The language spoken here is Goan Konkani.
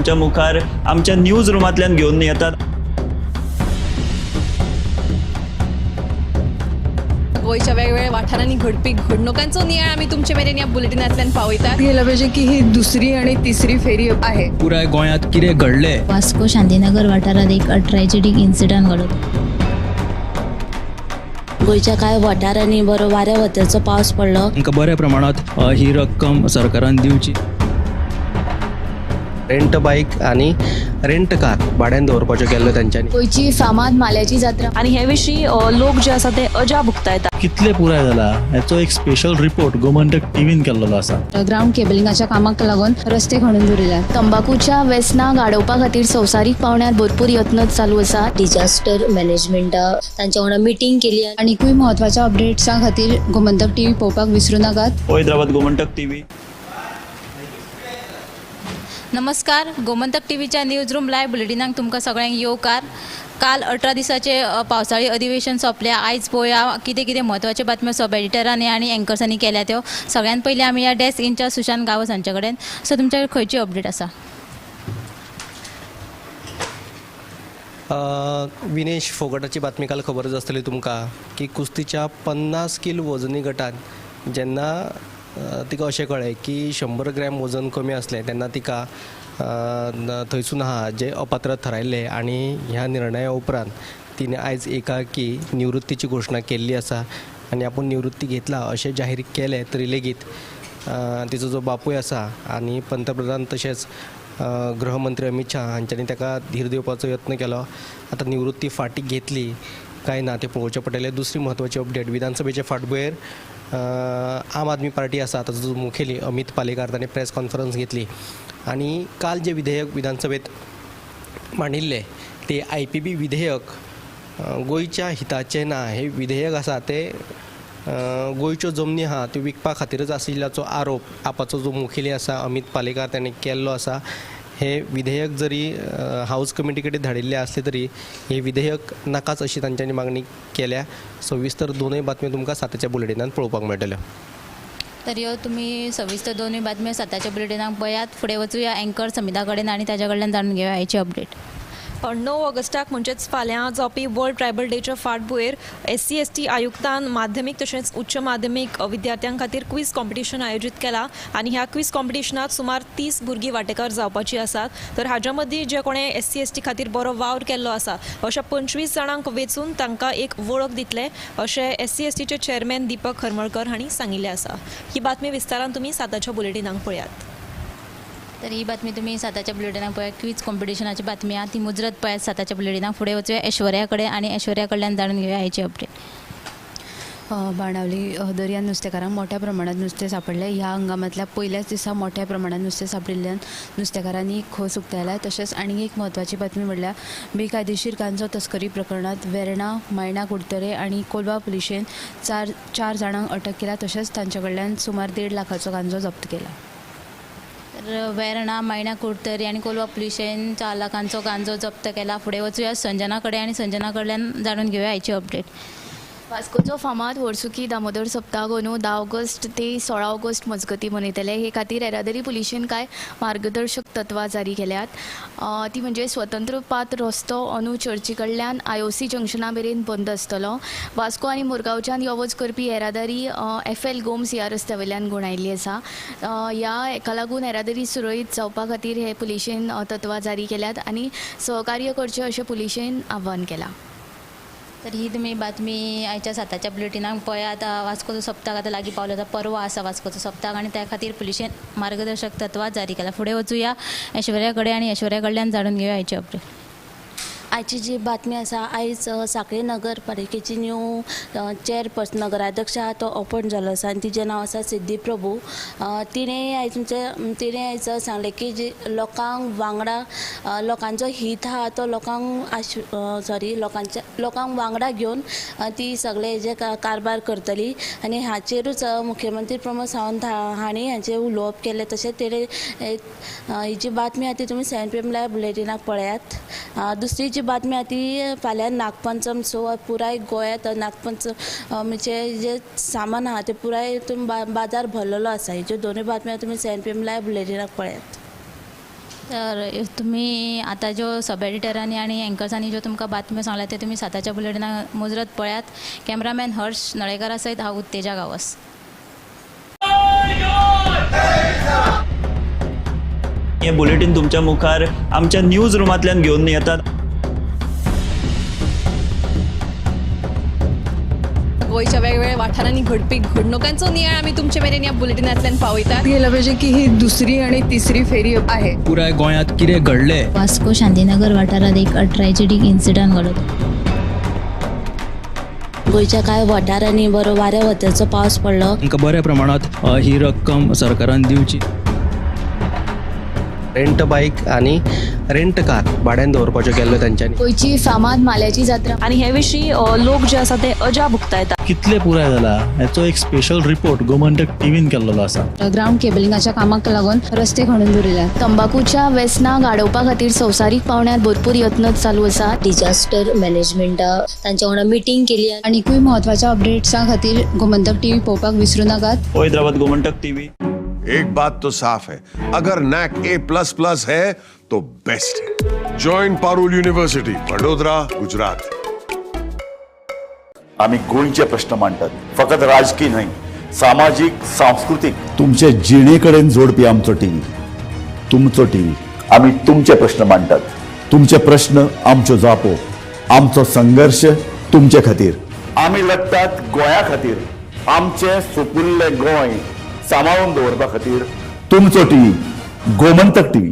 तुमच्या मुखार आमच्या न्यूज रुमांतल्यान घेवन येतात. गोंयच्या वेगवेगळ्या वाठारांनी घडपी घडणुकांचो नियाळ आमी तुमचे मेरेन ह्या बुलेटिनांतल्यान पावयतात. गेलं पाहिजे की ही दुसरी आणि तिसरी फेरी आहे. पुराय गोंयांत कितें घडलें. वास्को शांतीनगर वाठारांत एक ट्रॅजेडीक इन्सिडंट घडलो. गोंयच्या कांय वाठारांनी बरो वाऱ्या वताचो पावस पडलो. तांकां बऱ्या प्रमाणांत ही रक्कम सरकारान दिवची. रेंट बायक आनी रेंट कार भाड्यान दवरपाच्यो केल्ल्यो तेंच्यांनी. गोंयची फामाद माल्याची जात्रा आनी हे विशीं लोक जे आसा ते अजाप उक्तायतात. कितले पुराय जाला हेचो एक स्पेशल रिपोर्ट गोमंतक टीव्हीन केल्लो आसा. ग्रावंड केबलिंगाच्या कामाक लागून रस्ते खणून दवरिल्यात. तंबाकूच्या व्यसनाक आडोवपा खातीर संवसारीक पावंड्यार भरपूर यत्न चालू आसा. डिजास्टर मॅनेजमेंटा तांच्या वांगडा मिटींग केली. आनीकूय म्हत्वाच्या अपडेट्सां खातीर गोमंतक टीव्ही पळोवपाक विसरू नाकात. पळयत रावात गोमंतक टीव्ही. नमस्कार, गोमंतक टीव्हीच्या न्यूज रूम लायव्ह बुलेटिनाक तुमकां सगळ्यांक येवकार. काल 18 दिसाचे पावसाळी अधिवेशन सोंपल्या. आयज पळोवया कितें कितें म्हत्वाच्यो बातम्यो सब एडिटरांनी आनी एंकर्सांनी केल्या त्यो. सगळ्यात पयलीं आमी ह्या डेस्क इन्चार्ज सुशांत गांवस हांचे कडेन. सो तुमच्या कडेन खंयची अपडेट आसा? विनेश फोगटाची बातमी काल खबरच आसतली तुमकां की कुस्तीच्या 50 किल वजनी गटान जेन्ना तिका अशें कळ्ळें की 100 ग्रॅम वजन कमी आसलें तेन्ना तिका थंयसून आहा जे अपात्र थारायल्ले आनी ह्या निर्णया उपरांत तिणें आयज एकाकी निवृत्तीची घोशणा केल्ली आसा आनी आपूण निवृत्ती घेतला अशें जाहीर केलें तरी लेगीत तिचो जो बापूय आसा आनी पंतप्रधान तशेंच गृहमंत्री अमीत शाह हांच्यांनी ताका धीर दिवपाचो यत्न केलो. आतां निवृत्ती फाटीं घेतली काय ना तें पळोवचें पडटलें. दुसरी म्हत्वाची अपडेट, विधानसभेचे फाटभुंयेर आम आदमी पार्टी आसा ताचो जो मुखेली अमीत पालेकार ताणें प्रेस कॉन्फरन्स घेतली आनी काल जे विधेयक विधानसभेत मांडिल्लें ते IPB विधेयक गोंयच्या हिताचें ना. हें विधेयक आसा तें गोंयच्यो जमनी आहा त्यो विकपा खातीरच आशिल्ल्याचो आरोप आपाचो जो मुखेली आसा अमीत पालेकार ताणें केल्लो आसा. हें विधेयक जरी हावज कमिटी कडेन धाडिल्लें आसलें तरी हें विधेयक नाकाच अशी तांच्यांनी मागणी केल्या. सविस्तर दोनूय बातम्यो तुमकां 7च्या बुलेटिनान पळोवपाक मेळटल्यो. तर ह्यो तुमी सविस्तर दोनूय बातम्यो 7च्या बुलेटिनाक पळयात. फुडें वचुया एंकर समिता कडेन आनी ताच्या कडल्यान जाणून घेवया हाची अपडेट. 9 ऑगस्टाक म्हणजेच फाल्यां जावपी वर्ल्ड ट्रायबल डेच्या फाटभुंयेर SC ST आयुक्तान माध्यमीक तशेंच उच्च माध्यमीक विद्यार्थ्यां खातीर क्वीज कॉम्पिटिशन आयोजीत केला आनी ह्या क्वीज कॉम्पिटिशनात सुमार 30 भुरगीं वांटेकार जावपाची आसात. तर हाज्या मदीं जे कोणें SC ST खातीर बरो वावर केल्लो आसा अशा 25 जाणांक वेंचून तांकां एक वळख दितले अशें SC STचे चेअरमॅन दीपक हरमळकर हांणी सांगिल्लें आसा. ही बातमी विस्तारान तुमी 7च्या बुलेटिनाक पळयात. तर ही बातमी तुमी 7च्या बुलेटिनाक पळयात. क्वीज कॉम्पिटिशनाची बातमी आहा ती मुजरत पळयात 7च्या बुलेटिनाक. फुडें वचूया ऐश्वर्या कडेन आनी ऐश्वर्या कडल्यान जाणून घेवया हाची अपडेट. बाणावली दर्यान नुस्तेकारांक मोठ्या प्रमाणात नुस्तें सांपडलें. ह्या हंगामांतल्या पयल्याच दिसा मोठ्या प्रमाणात नुस्तें सांपडिल्ल्यान नुस्तेकारांनी खोस उक्तायल्या. तशेंच आनी एक म्हत्वाची बातमी म्हणल्यार बेकायदेशीर गांजो तस्करी प्रकरणांत वेर्णा, मायणा कुडतरे आनी कोलवा पुलिशेन 4 जाणांक अटक केल्या. तशेंच तांचे कडल्यान सुमार 1.5 लाखाचो गांजो जप्त केला. तर वेर्णा, मायणा कुडतरी आनी कोलवा पुलिशेन 4 लाखांचो गांजो जप्त केला. फुडें वचुया संजना कडेन आनी संजना कडल्यान जाणून घेवया हाची अपडेट. वास्कोचो फामाद वर्सुकी दामोदर सप्ताह अंदू 10 ऑगस्ट ते 16 ऑगस्ट मजगती मनयतले. हे खातीर येरादारी पुलिशेन कांय मार्गदर्शक तत्वां जारी केल्यात. ती म्हणजे स्वतंत्र पात रस्तो अंदू चर्ची कडल्यान IOC जंक्शना मेरेन बंद आसतलो. वास्को आनी मुरगांवच्यान यो वच करपी येरादारी FL Gomes ह्या रस्त्या वयल्यान गुणायिल्ली आसा. ह्या हेका लागून येरादारी सुरळीत जावपा खातीर हे पुलिशेन तत्वां जारी केल्यात आनी सहकार्य करचें अशें पुलिशेन आव्हान केलां. तर ही तुमी बातमी आयच्या 7च्या बुलेटिनाक पळयात. वास्कोचो सप्तक आतां लागीं पावलो, आतां परवा आसा वास्कोचो सप्तक आनी त्या खातीर पुलिशेन मार्गदर्शक तत्वां जारी केला. फुडें वचुया ऐश्वर्या कडेन आनी ऐश्वर्या कडल्यान जाणून घेवया हाची अपडेट. आयची जी बातमी आसा, आयज सांखळी नगरपालिकेची न्यू चेअरपर्सन नगराध्यक्ष आहा तो अपॉयंट जाल्लो आसा आनी तिजें नांव आसा सिद्धी प्रभू. तिणें आयज तिणें आयज सांगलें की जी लोकांक वांगडा लोकांचो हीत आहा तो लोकांक सॉरी लोकांक वांगडा घेवन ती सगळे जे कारभार करतली आनी हाचेरूच मुख्यमंत्री प्रमोद सावंत हांणी हाचें उलोवप केलें. तशेंच तेणें ही जी बातमी आहा ती तुमी 7 PM live बुलेटिनाक पळयात. दुसरी जी बातमी आहा ती फाल्यां नागपंचम, सो पुराय गोंयांत नागपंचमीचें जे सामान आहा तें पुराय तुमी बाजार भरलेलो आसा. ह्यो दोनूय बातम्यो तुमी 7 PM live बुलेटिनाक पळयात. तर तुमी आतां ज्यो सब एडिटरांनी आनी एंकर्सांनी ज्यो तुमकां बातम्यो सांगल्या त्यो तुमी साताच्या बुलेटिनाक मुजरत पळयात. कॅमेरामॅन हर्ष नळेकरा सयत हांव उत्तेजा गांवस. हे बुलेटीन तुमच्या मुखार आमच्या न्यूज रुमांतल्यान घेवन येतात. गोंयच्या वेगवेगळ्या वाठारांनी घडपी घडणुकांचो नियाळ आमी तुमचे मेरेन ह्या बुलेटिनांतल्यान पावयतात. गेलं पाहिजे की ही दुसरी आणि तिसरी फेरी आहे. पुराय गोंयांत कितें घडलें. वास्को शांतीनगर वाठारांत एक ट्रॅजेडीक इन्सिडंट घडलो. गोंयच्या कांय वाठारांनी बरो वाऱ्या वताचो पावस पडलो. तांकां बऱ्या प्रमाणांत ही रक्कम सरकारान दिवची. रेंट बायक आनी रेंट कार भाड्यान दवरपाच्यो केल्ल्यो तेंच्यांनी. गोंयची फामाद माल्याची जात्रा आनी हे विशीं लोक जे आसा ते अजाप उक्तायतात. कितले पुराय जाला हेचो एक स्पेशल रिपोर्ट गोमंतक टीव्हीन केल्लो आसा. ग्रावंड केबलिंगाच्या कामाक लागून रस्ते खणून दवरिल्यात. तंबाकूच्या वेसनाक आडोवपा खातीर संवसारीक पावंड्यार भरपूर यत्न चालू आसात. डिजास्टर मॅनेजमेंटा तांच्या वांगडा मिटींग केली. आनीकूय म्हत्वाच्या अपडेट्सां खातीर गोमंतक टीव्ही पळोवपाक विसरूं नाकात. पळयत रावात गोमंतक टीव्ही. एक बात तो साफ है, अगर नैक A++ है तो बेस्ट है. Join Parul university, Vadodara, Gujarat. आमी गोंयचे प्रश्न मांडटात, फकत राजकीय न्हय, सामाजीक, सांस्कृतीक. तुमचे जिणे कडेन जोडपी आमचो टीव्ही, तुमचो टीव्ही. आमी तुमचे प्रश्न मांडटात, तुमचे प्रश्न आमच्यो जापो, आमचो संघर्श तुमचे खातीर. आमी लढटात गोंया खातीर, आमचें सुपुल्लें गोंय सांबाळून दवरपा खातीर. तुमचो टीव्ही, गोमंतक टीव्ही.